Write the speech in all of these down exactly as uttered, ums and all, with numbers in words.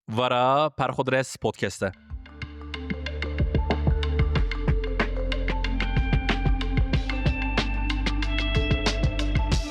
Vara Perxudres Podcast e.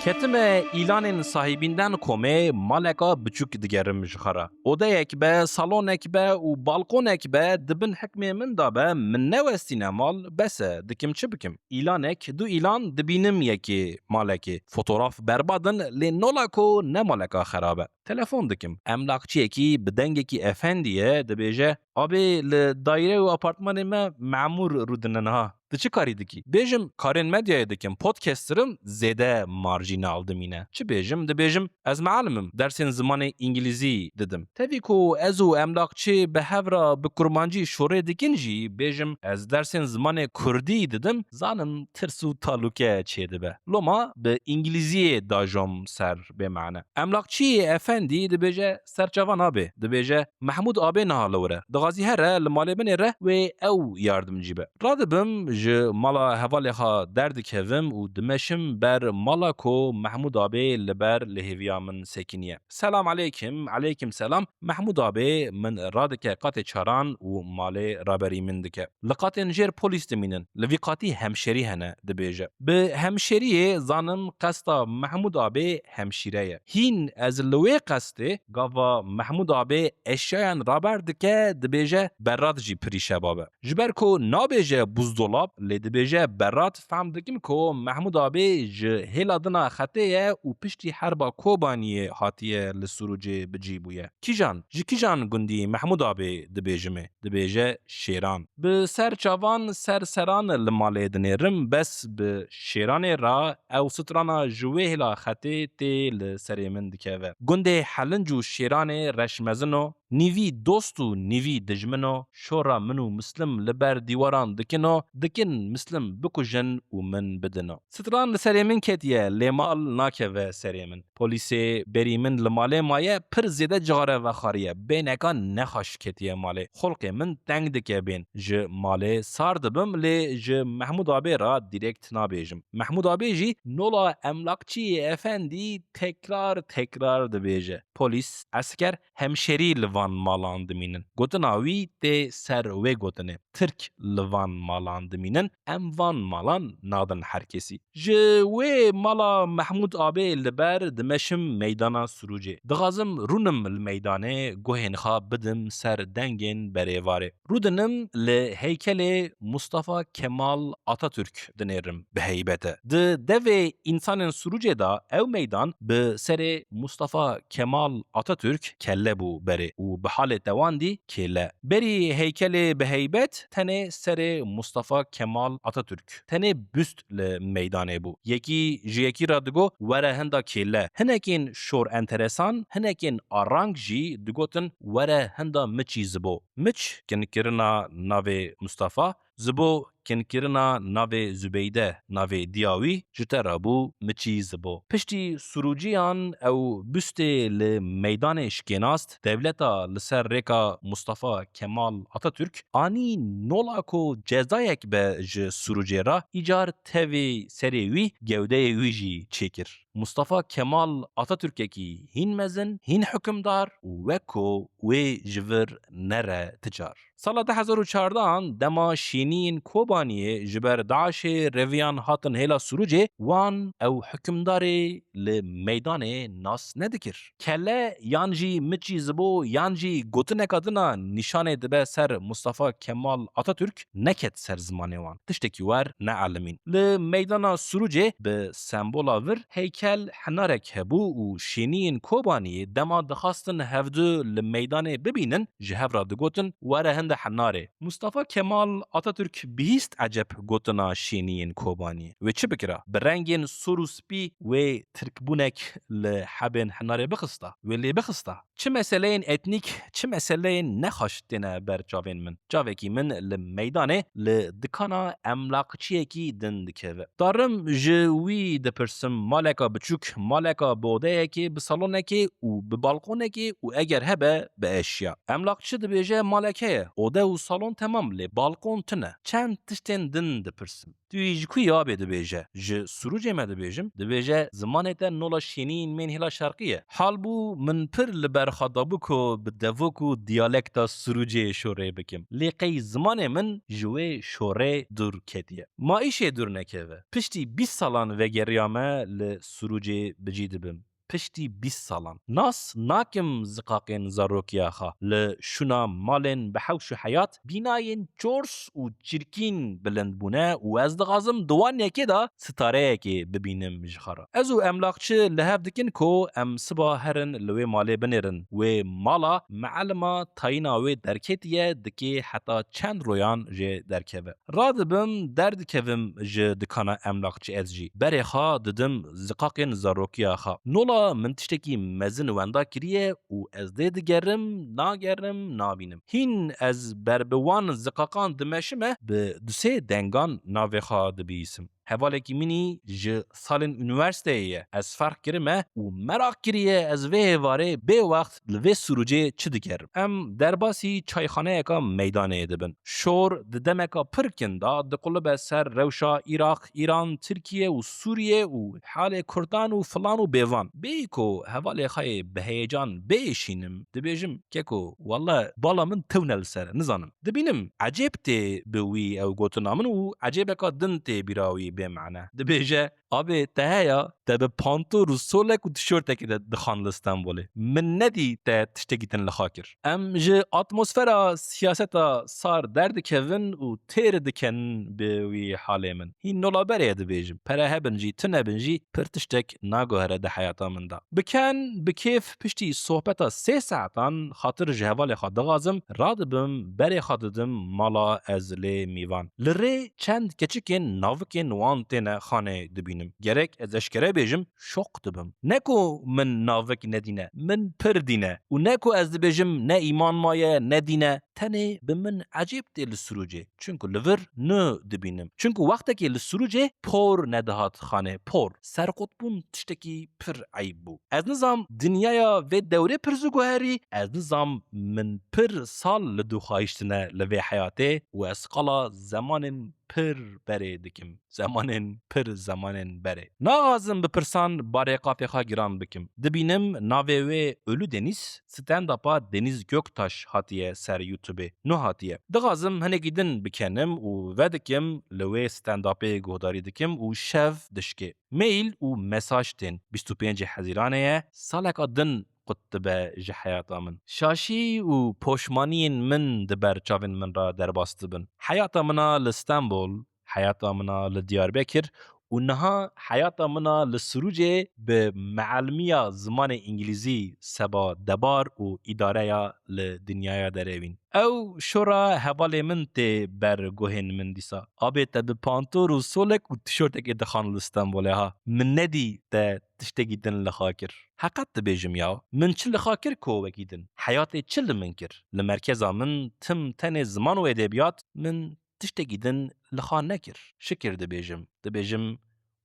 Ketime îlanên sahîbînden komê maleka biçûk digerim ji xwe re. Odeyek be, salonek be û balkonek be di bin hikmê min de be, min newestîne mal, bes e, dikim çi bikim? Îlanek, du îlan dibînim yekê malekê. Fotograf berbat in, lê nola ku ne maleka xerab e. Telefon dikim. Emlakçiyekî bi dengekî efendî ye, dibêje, "Abê, li daîre û apartmanê me memûr rûdine niha. Tu çi karî dikî?" Bêjim, "Karên medyayê dikim, podcasterim, zêde marjînal dimîne." Çi bêjim? Dibêjim, "Ez mealim im, dersên zimanê îngilîzî didim." Tevî ku ez û emlakçî bi hev re bi kurmancî şorê dikin jî, bêjim, "Ez dersên zimanê kurdî didim", zanim tirs û talûke çêdibe. Loma bi îngilîziyê dajom ser bê mane. Emlakçî efendî dibêje, "Serçava nabe." Dibêje, "Mehmûd abê niha li wir e. Dixwazî here li malê binêre wê ew yardimcî be." Radibim, ji mala hevalê xwe derdikevim û dimeşim ber mala ku Mehmûd abê li ber li hêviya min sekiniye. "Selam aleykim." "Aleykim selam." Mehmûd abê min radike qatê çaran û malê raberî min dike. Li qatên jêr polîs dimînin. Li vî qatî hemşerî hene, dibêje. Bi hemşeriyê zanim qesta Mehmûd abê hemşîre ye. Hîn ez li wê qestê gava Mehmûd abê eşyayan raber dike, dibêje, Berat jî pirîşeba be. Ji ber ku nabêje buzdolab, lê dibêje Berat, fehm dikim ku Mehmûd abê ji hêla dina xetê ye û piştî herba Kobaniyê hatiye li Sirûcê bi cî bûye. "Kîjan, ji kîjan gundî Mehmûd abê?" dibêjimê. Dibêje, "Şêran." Bi ser çavan ser seran li malê dinêrim, bes bi Şêranê re ew strana ji wê hêla xetê tê li serê min dikeve. Gundê Helinc û Şêranê reş mezin o, nîvî dost û nîvî dijmin o, şora min û Mislim li ber dîwaran dikin o, dikin Mislim bikujin û min bidin o. Stran li serê min ketiye, lê mal nakeve serê min. Polîsê berî min li malê maye, pir zêde cixare vexwariye. Bêneka nexweş ketiye malê. Xulqê min teng dike bên. Ji malê sar dibim, lê ji Mehmûd abê re dîrekt nabêjim. Mehmûd abê jî nola emlakçiyê efendî tekrar tekrar dibêje. Polîs, esker, hemşerî li van malan dimînin. Gotina wî tê ser wê gotinê. Tirk li van malan dimînin. Em van malan nadin her kesî. Ji wê mala Mehmûd abê li ber dimeşim meydana Sirûcê. Dixwazim rûnim li meydanê, guhên xwe bidim ser dengên berêvarê. Rûdinim li heykelê Mustafa Kemal Atatürk dinêrim, bi heybet e. Di devê însanên Sirûcê de ew meydan bi serê Mustafa Kemal Atatürk kelle bû berê û bi halê tewandî kêle. Berî heykelê bi heybet tenê serê Mustafa Kemal Atatürk, tenê büst li meydanê bû. Yekî ji yekî re digo, "Were hinda kêle." Hinekên şor enteresan, hinekên arang jî digotin, "Were hinda miçî zibo." Miç, kinkirina navê Mustafa, zibo, kinkirina navê Zubeyde, navê diya wî, ji te re bû miçî zibo. Piştî Sirûciyan ew bustê li meydanê şikênast, dewleta li ser rêka Mustafa Kemal Atatürk anî nola ku cezayek be ji Sirûcê re, îcar tevî serê wî, gewdeyê wî jî çêkir. Mustafa Kemal Atatürkekî hîn mezin, hîn hukimdar û wek ku wê ji vir nere ti car. Sala du hezar û çardeh an dema şêniyên Kobaniyê ji ber DAIŞê reviyan hatin hêla Sirûcê, wan ew hukimdarê li meydanê nas nedikir. Kelle yan jî miçî zibo yan jî gotineka din a nîşanê dibe ser Mustafa Kemal Atatürk neket ser zimanê wan. Tiştekî wer neelimîn. Li meydana Sirûcê bi sembola vir heykel hinarek hebû û şêniyên Kobaniyê dema dixwastin hevdu li meydanê bibînin, ji hev re digotin, "Were hinde hinarê." Mustafa Kemal Atatürk bihîst eceb gotina şêniyên Kobaniyê. Wê çi bikira? Bi rengên sor û spî wê tirkbûnek li hebên hinarê bixista. Wê lê bixista. Çi meseleyên etnîk, çi meseleyên nexweş têne ber çavên min. Çavekî min li meydanê, li dikana emlakçiyekî din dikeve. Darim ji wî dipirsim, maleka biçûk, maleka bi odeyekê, bi salonekê û bi balkonekê û eger hebe, bi eşya. Emlakçi dibêje malek heye, ode û salon temam, lê balkon tune. Çend tiştên din dipirsim. Tu yî ji ku yî abê? Dibêje, "Ji Sirûcê me dibêjim." Dibêje, "Zimanê te nola şêniyên mênhêla şerqî ye." Hal bû min pir li ber xwe dabû ku bi devok û diyalekta Sirûcê şorê bikim. Lê qey zimanê min ji wê şorê dûr ketiye. Ma îşê dûr nekeve. Piştî bîst salan vegeriyame li Sirûcê bi cî dibim. Piştî bîst salan. Nas nakim ziqaqên zarokiya xwe. Li şûna malên bi hewş û heyat, bînayên çors û çirkîn bilind bûne û ez dixwazim di wan yekê de sitareyekê bibînim ji xwe re. Ez û emlakçi li hev dikin ku em siba herin li wê malê binêrin. Wê mala meelima tayîna wê derketiye, dikê heta çend royan jê derkeve. Radibim, derdikevim ji dikana emlakçi ez jî. Berê xwe didim ziqaqên zarokiya xwe. Nola min tiştekî mezin wenda kiriye û ez dê digerim, nagerim, nabînim. Hîn ez ber bi wan ziqaqan dimeşime, bi du sê dengan navê xwe dibihîsim. Hevalekî min î ji salên unîversîteyê ye. Ez ferq kirime û meraq kiriye ez vê êvarê bê wext li vê Sirûcê çi dikerim. Em derbasî çayxaneyeka meydanê dibin. Şor di demeka pir kin de diqulbe ser rewşa Iraq, Îran, Tirkiye û Sûriye û halê Kurdan û filan û bêvan. Bêyî ku hevalê xwe yê bi heyecan biêşînim, dibêjim, Keko, welle bala min tewne li ser e, nizanim. Dibînim, ecêb tê bi wî ew gotina min û ecêbeka din tê bîra wî bê mane. Dibêje, Abê, te heya, te bi pantor û solek û tişortekê de dixan li Stenbolê. Min nedî te tiştekî din li xwe kir. Em ji atmosfera siyaseta sar derdikevin û têr dikin bi wî halê min. Hîn nola berê dibêjim. Pere hebin jî, tune bin jî, pir tiştek naguhere di heyata min de. Bi ken, bi kêf piştî sohbeta sê saetan xatir ji hevalê xwe dixwazim, radibim, berê xwe didim mala ez lê mîvan. Li rê çend keçikên navikên wan têne xanê dibînim. Gerek ez eşkere bêjim, şok dibim. Ne ku min navik nedîne, min pir dîne. Û ne ku ez dibêjim ne îman maye, ne dîne, tenê bi min ecêb tê li Sirûcê. Çunku li vir nu dibînim. Çunku wextekê li Sirûcê por nedihat xanê, por. Serqotbûn tiştekî pir eyb bû. Ez nizam dinyaya vê dewrê pir zû guherî, ez nizam min pir sal li dû xahiştine li vê heyatê û ez qala zemanên pir berê dikim. Zemanên pir zemanên berê. Naxwazim bi pirsan barê qafê xwe giran bikim. Dibînim navê wê Ölü Deniz, stand-upa Deniz Göktaş hatiye ser YouTubeê. Nu hatiye. Dixwazim hinekî din bikenim û vedikim li wê stand-upê guhdarî dikim û şev dişkê. Mail û mesaj tên. Bîst û pêncê Hezîranê ye, saleka din qut dibe ji heyata min. Şaşî û poşmaniyên min di ber çavên min re derbas dibin. Heyata min a li Stenbol, heyata min a li Diyarbekir û niha heyata min a li Sirûcê bi meelmiya zimanê îngilîzî seba debar û îdareya li dinyaya derêvîn. Ew şora hevalê min tê ber guhên min dîsa. Abê te bi pantor û solek û tişortekê dixan li Stenbolê ha. Min nedî te tiştekî din li xwe kir. Heqet dibêjim ya. Min çi li xwe kir ku wekî din? Heyatê çi li min kir? Li merkeza min tim tenê ziman û edebiyat min tiştekî din li xwe nekir. Şikir dibêjim. Dibêjim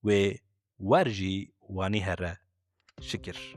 wê wer jî wanî here. Şikir.